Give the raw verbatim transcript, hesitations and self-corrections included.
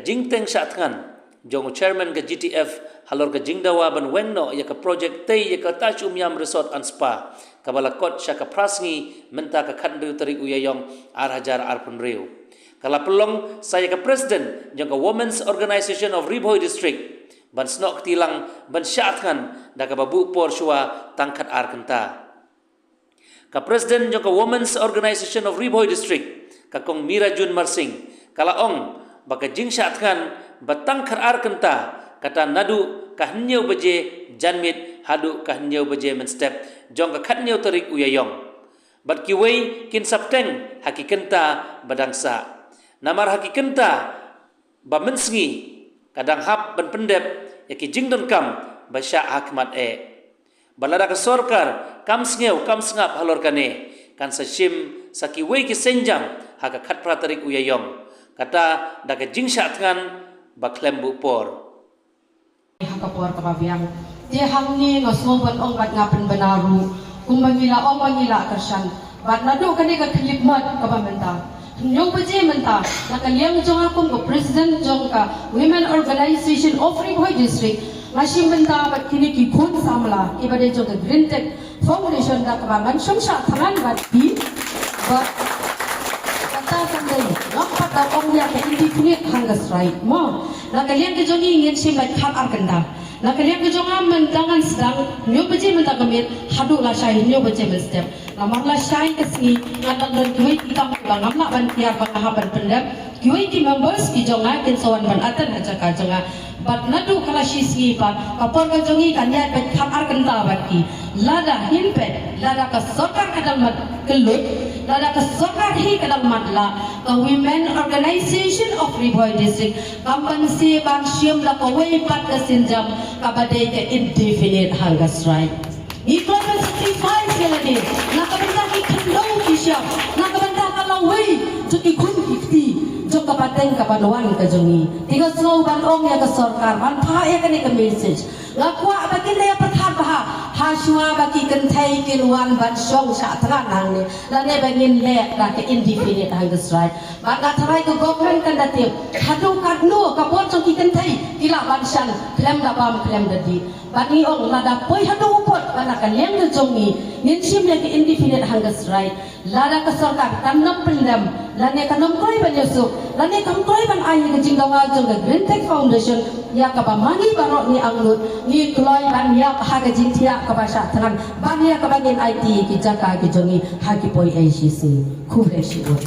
jingteng shah thngan jong u chairman ka G T F halor ka jingdawa ban weng noh ïa ka projek tei ïa ka Taj Umiam Resort and Spa, kaba la kot sha ka phra sngi mynta ka khathynriew tarik u Ïaïong ar hajar arphew hynriew. Ka la pynlong sa ïa ka president jong ka Women's Organization of Ri Bhoi District ban snoh kti lang ban shah thngan da kaba buh por shuwa tang khatar kynta. Ka president jong ka Women's Organization of Ri Bhoi District, ka Kong Mira Jun Marsing, ka la ong ba ka jingshah thngan ba tang khatar kynta, kata naduh ka hynñiew baje janmiet haduh ka hynñiew baje mynstep jong ka khathynñiew tarik u Ïaïong. Bad kiwei kin sa bteng ha ki kynta ba dang sah. Namar ha ki kynta ba mynsngi ka dang hap ban pyndep ïa ki jingdonkam ba shah ha khmat eh. Bad lada ka sorkar kam sngew kam sngap halor kane, kan sa shim sa kiwei ki seng jam ha ka khatphra tarik u Ïaïong, kata da ka jingshah thngan ba khlem buh por. Ha ka por kaba biang, te hangne nga sngew ban ong bad nga pynbna ruh, kumba ngi la ong ba ngi la kyrshan. Bad naduh kane ka khyllipmat kaba mynta, hynñiew baje mynta, na ka liang jong nga kum ka president jong ka Women Organization of Ri Bhoi District, nga shim bynta bad kine ki khun samla kiba dei jong ka Green Tech Foundation da kaba ngan shong shah thngan bad ki. Bad kata kan dei, nga pat da ong ïa ka indefinite hunger strike mo. Na ka liang ka jong ngi ngin shim bad khatar kynta. Na ka liang ka jong nga mynta ngan sdang hynñiew baje mynta ka miet haduh lashai hynñiew baje mynstep. Namar lashai ka sngi nga dang don kiwei ki kam kiba ngam lah ban tiar ba nga hap ban pyndep. Kiwei ki members ki jong nga kin sa wan ban attend ha jaka jong nga. Bad naduh ka la shi sngi pat, ka por ka jong ngi kan ïaid bad khatar kynta bad ki. Lada hin peit, lada ka sorkar ka dang mat kyllut, lada ka sorkar hi ka dang mat lah, ka Women Organization of Ri Bhoi District kam banse ban shim da kawei pat ka sienjam kaba dei ka indefinite hunger strike. Ngi kloi ban sacrifice ïa lade na ka bynta ki khyndew ki shyiap, na ka bynta ka lawei jong ki khun ki kti jong ka pateng kaba wan ka jong ngi. Te nga sngew ban ong ïa ka sorkar ban phah ïa kane ka message. Nga kwah ba kin da ïa pyrkhat bha ha shuwa ba ki kynthei kin wan ban shong shah thngan hangne, lane ba ngin leh da ka indefinite hunger strike. Bad nga tharai ka government kan da tip haduh katno ka bor jong ki kynthei ki lah ban shan khlem da bam khlem da dih. Bad ngi ong lada poi haduh u pud ba na ka liang ka jong ngi ngin shim ïa ka indefinite hunger strike, lada ka sorkar kan nym pyndem lane kan nym kloi ban ïasuk lane kan kloi ban ai ïa ka jingdawa jong ka Green Tech Foundation ïa kaba ma ngi baroh ngi angnud, ngi kloi ban ïap ha ka jingthiah kaba shah thngan ban ïa kaba ngin aiti ki jaka ki jong ngi ha ki poi A C C. Khublei shibun.